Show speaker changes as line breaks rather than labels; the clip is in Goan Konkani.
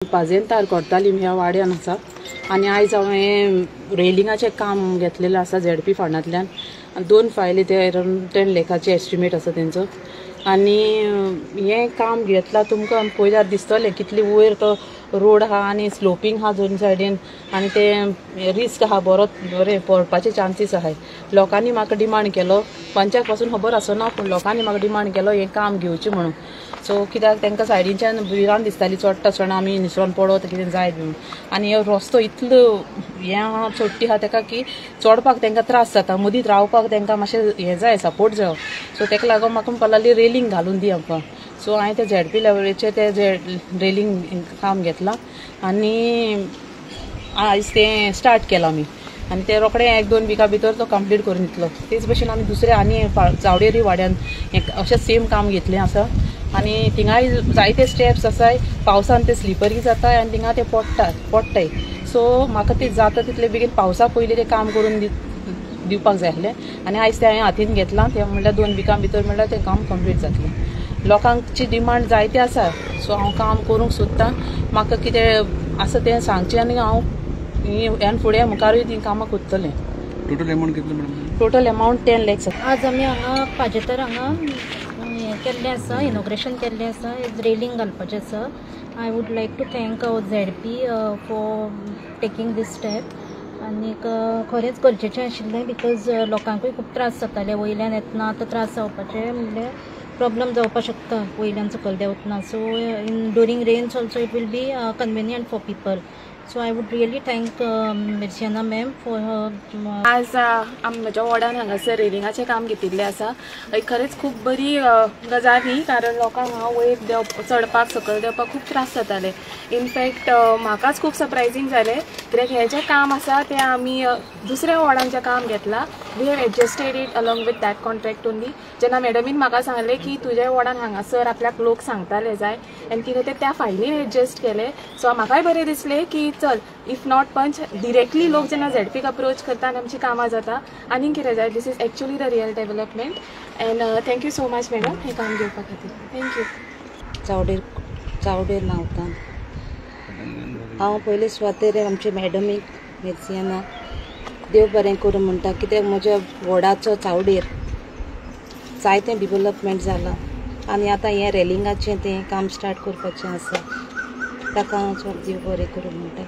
पाजेंतार कोर्तालीम ह्या वाड्यान आसा आनी आयज हांव हें रेलिंगाचें काम घेतलेलें आसा झेडपी फंडांतल्यान. दोन फायली ते अरावंड 10 लाखाचे एस्टिमेट आसा तेंचो. आनी हें काम घेतलां तुमकां पळयल्यार दिसतलें कितली वयर तो रोड आहा आनी स्लोपींग आहा दोन सायडीन आनी ते रिस्क आहा, बरो बरें पडपाचे चान्सीस आहाय. लोकांनी म्हाका डिमांड केलो, पंचाक पासून खबर आसना पूण लोकांनी म्हाका डिमांड केलो हें काम घेवचें म्हणून. सो कित्याक तांकां सायडीच्यान भिरांत दिसताली चडटा आसतना आमी निसरोन पडत कितें जायत म्हणून. आनी हो रस्तो इतलो हें आहा चडटी आहा ताका की चडपाक तांकां त्रास जाता, मदींच रावपाक तांकां मातशें हें जाय, सपोर्ट जायो. सो ताका लागून म्हाका म्हणपाक लागली रेलिंग घालून दी आमकां. सो हांवें ते झेडपी लेवलीचेर ते रेलिंग काम घेतलां आनी आयज तें स्टार्ट केलां आमी. आनी ते रोखडे 1-2 विका भितर तो कंप्लीट करून दितलो. तेच भशेन आमी दुसरे आनी चावडेरी वाड्यान अशें सेम काम घेतलें आसा आनी थिंगाय जायते स्टेप्स आसाय, पावसान ते स्लिपरी जाताय आनी थिंगा ते पडटाय. सो म्हाका ते जाता तितले बेगीन पावसा पयलीं तें काम करून दिवपाक जाय आसलें आनी आयज तें हांवें हातीन घेतलां. तें म्हणल्यार 2 विकां भितर म्हणल्यार तें काम कंप्लीट जातलें. लोकांची डिमांड जायते आसा, सो हांव काम करूंक सोदतां. म्हाका कितें आसा तें सांगचें आनी हांव ह्यान फुडें मुखारूय तीं कामां करतलें.
टोटल अमावंट कितले मॅडम?
Total amount 10 lakhs.
आज आमी हांगा पाजेतर हांगा हें केल्लें आसा, इनॉग्रेशन केल्लें आसा, रेलिंग घालपाचें आसा. I would like to thank ZP for taking this step. आनीक खरेंच गरजेचें आशिल्लें because लोकांकूय खूब त्रास जाताले, वयल्यान येतना आतां त्रास जावपाचे म्हणल्यार प्रॉब्लम जावपाक शकता वयल्यान सकयल देंवतना. So in during rains also it will be convenient for people. So I would really thank Merciana ma'am for her.
आज म्हज्या वॉर्डान हांगासर रेलिंगाचें काम घेतिल्लें आसा. एक खरेंच खूब बरी गजाल ही, कारण लोकांक हांगा वयर चडपाक सकयल देंवपाक खूब त्रास जाताले. इनफॅक्ट म्हाकाच खूब सरप्रायजींग जालें कित्याक हें जें काम आसा तें आमी दुसऱ्या वॉर्डान जें काम घेतलां we have adjusted it along with that contract only. जेन्ना मॅडमीन म्हाका सांगलें की तुज्या वॉर्डान हांगासर आपल्याक लोक सांगताले जाय आनी तिणें तें त्या फायलीन एडजस्ट केलें. सो म्हाकाय बरें दिसलें की चल if not punch directly लोक जेन्ना झेडपीक अप्रोच करता आनी आमची कामां जाता आनीक कितें जाय. This is actually the real development and thank you so much madam हें काम घेवपा खातीर. Thank you.
चावडेर नांवता हांव पयले सुवातेर आमचे मॅडमीक मेर्सियाना देव बरें करूं म्हणटा, कित्याक म्हज्या वॉर्डाचो चावडेर जायतें डिवलपमेंट जालां आनी आतां हें रेलिंगाचें तें काम स्टार्ट करपाचें आसा. ताका हांव चड देव बरें करूं म्हणटा.